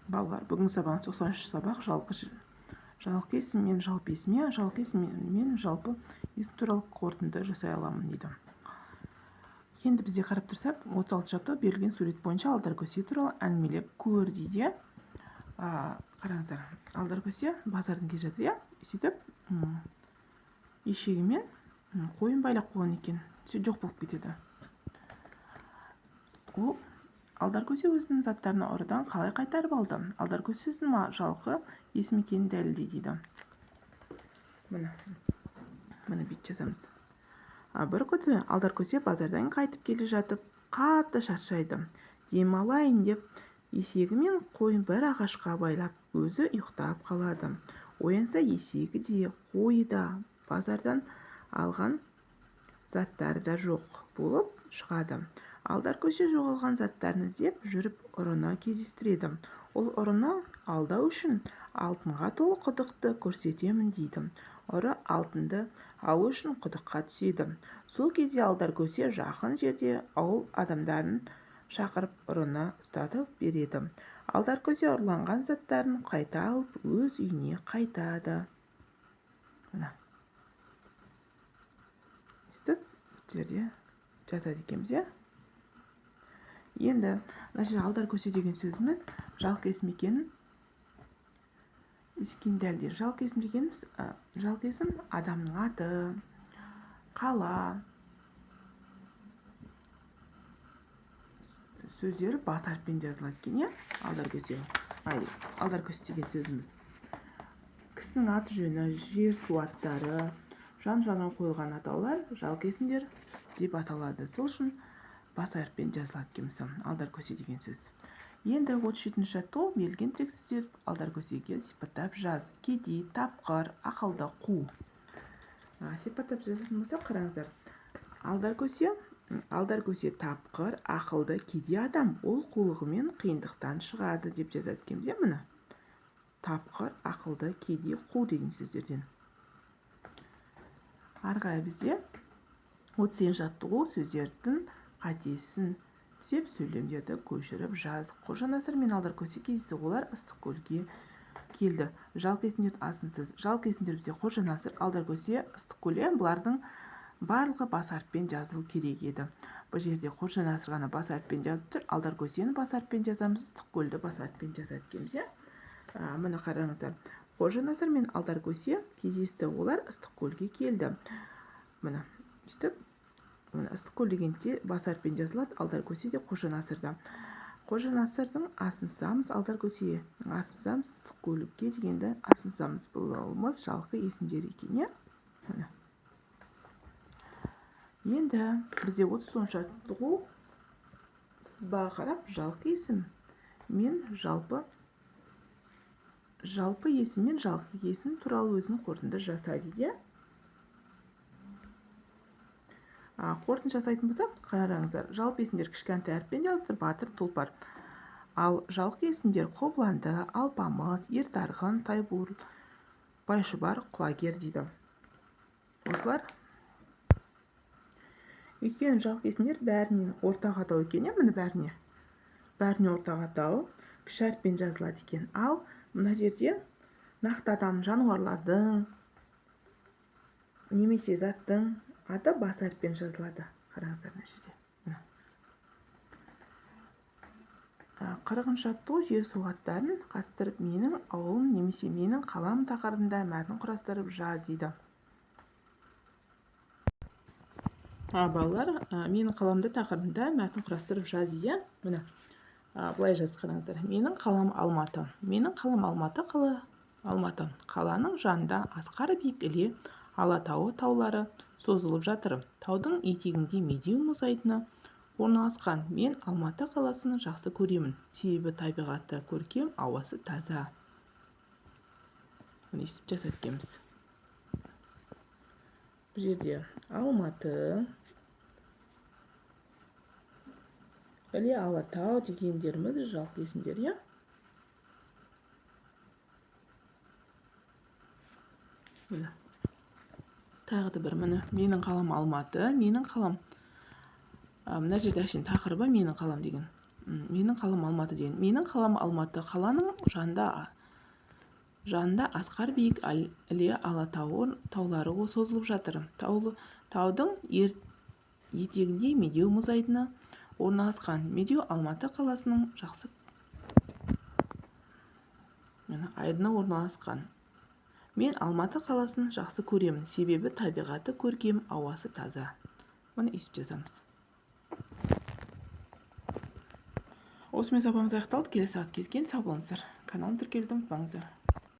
Балалар, бүгінгі сабағымыз 93 сабақ жалқы есім мен жалпы есім, жалқы есім мен жалпы есім туралы қорытынды жасай аламын дейді. Енді бізде қарап тұрсақ, 36 жаттығу берілген сурет бойынша Алдар көсе туралы әңгімелеп көр дейді. Қараңыздар, Алдар көсе базардан келе жатыр, иә, сөйтіп ешегі мен қойын байлап қойған екен, сөйтіп жоқ болып кетеді. Ол Алдар көсе өзінің заттарын ұрыдан қалай қайтарып алды? Алдар көсе өзінің жалқы есім екенін дәлелде дейді. Міне, міне бүйтіп жазамыз. Бір күні Алдар көсе базардан қайтып келе жатып қатты шаршайды. Демалайын деп есегі мен қойын бір ағашқа байлап, өзі ұйықтап қалады. Оянса, есегі де, қойы да, базардан алған заттары да жоқ болып шығады. Алдар көсе жоғалған заттарын іздеп жүріп ұрыны кездестіреді. Ол ұрыны алдау үшін алтынға толы құдықты көрсетемін дейді. Ұры алтынды алу үшін құдыққа түседі. Сол кезде Алдар көсе жақын жерде ауыл адамдарын шақырып ұрыны ұстатып береді. Алдар көсе ұрланған заттарын қайта алып өз үйіне қайтады. Мына. Өстіп жерде жазады екенбіз, иә? Енді мына жерде Алдар көсе деген сөзіміз жалқы есім екенін дәлелдер. Жалқы есім дегеніміз, жалқы есім адамның аты, қала сөздері бас әріппен жазылады екен, иә? Алдар көсе, ай, Алдар көсе деген сөзіміз кісінің аты жөні, жер су аттары, жан-жағына қойылған атаулар жалқы есімдер деп аталады. Сол үшін бас әріппен жазылады екен, мысалы, Алдар көсе деген сөз. Енді 37-ші жаттығу берілген тірек сөздер Алдар көсеге сипаттап жаз. Кедей, тапқыр, ақылды, қу. Сипаттап жазатын болсақ, қараңыздар. Алдар көсе тапқыр, ақылды, кедей адам. Ол қулығымен қиындықтан шығады деп жазады екенбіз, иә, міне. Тапқыр, ақылды, кедей, қу деген сөздерден. Ары қарай бізде 38 жаттығу сөздердің қатесін түзеп сөйлемдерді көшіріп жаз. Қожанасыр мен Алдар көсе кездесті, олар Ыстықкөлге келді. Жалқы есімдер асынсыз. Жалқы есімдер бізде Қожанасыр, Алдар көсе, Ыстықкөл, бұлардың барлығы бас әріппен жазылу керек еді. Бұл жерде Қожанасыр ғана бас әріппен жазып тұр. Алдар көсені бас әріппен жазамыз, Ыстықкөлді бас әріппен жазады екенбіз, иә? Міне қараңыздар. Қожанасыр мен Алдар көсе кездесті, олар Ыстықкөлге келді. Міне, өйстіп міне Ыстықкөл деген де бас әріппен жазылады, Алдар көсе де, Қожанасырда. Қожанасырдың асын сызамыз, Алдар көсенің асын сызамыз, Ыстықкөлге дегенді асын сызамыз. Бұлымыз жалқы есімдер екен, иә? Міне. Енді бізде 39 жаттығу сызбаға қарап жалқы есім мен жалпы есім мен жалқы есім туралы өзінің қорытынды жаса дейді. Қорытынды жасайтын болсақ, қараңыздар, жалпы есімдер кішкентай әріппен жазылып тұр, батыр, тұлпар. Ал жалқы есімдер Қобыланды, Алпамыс, Ер Тарғын, Тайбурыл, Байшұбар, Құлагер дейді. Осылар. Өйткені жалқы есімдер бәрінен ортақ атау екен, иә, міне бәріне. Бәріне ортақ атау кіші әріппен жазылады екен. Ал мына жерде нақты адам, жануарлардың немесе заттың аты бас әріппен жазылады. Қараңыздар мына жерде. Міне. 40-шы жаттығу жер су аттарын қатыстырып менің ауылым немесе менің қалам тақырыбында мәтін құрастырып жаз дейді. Балалар, менің қаламды тақырыбында мәтін құрастырып жаз дейді. Міне. Былай жаз, қараңыздар. Менің қалам Алматы. Менің қалам Алматы қала Алматы. Қаланың жанында асқар биік Іле Алатауы таулары созылып жатыр. Таудың етегінде Медеу мұз айдыны орналасқан. Мен Алматы қаласын жақсы көремін, себебі табиғаты көркем, ауасы таза. Міне өйстіп жазады екенбіз. Бұл жерде Алматы, Іле Алатау дегендеріміз жалқы есімдер, иә? Міне. Тағы да бір, міне, менің қалам Алматы, менің қалам. Мына жерде әшейін тақырыбы менің қалам деген. Менің қалам Алматы деген. Менің қалам Алматы. Қаланың жанында асқар биік Іле Алатауы таулары созылып жатыр. Таудың етегінде Медеу мұз айдыны орналасқан. Медеу Алматы қаласының жақсы айдыны орналасқан. Мен Алматы қаласын жақсы көремін, себебі табиғаты көркем, ауасы таза. Міне, өйстіп жазамыз. Осымен сабағымыз аяқталды. Келесі сағат кездескенше сау болыңыздар. Каналыма тіркелуді ұмытпаңыздар.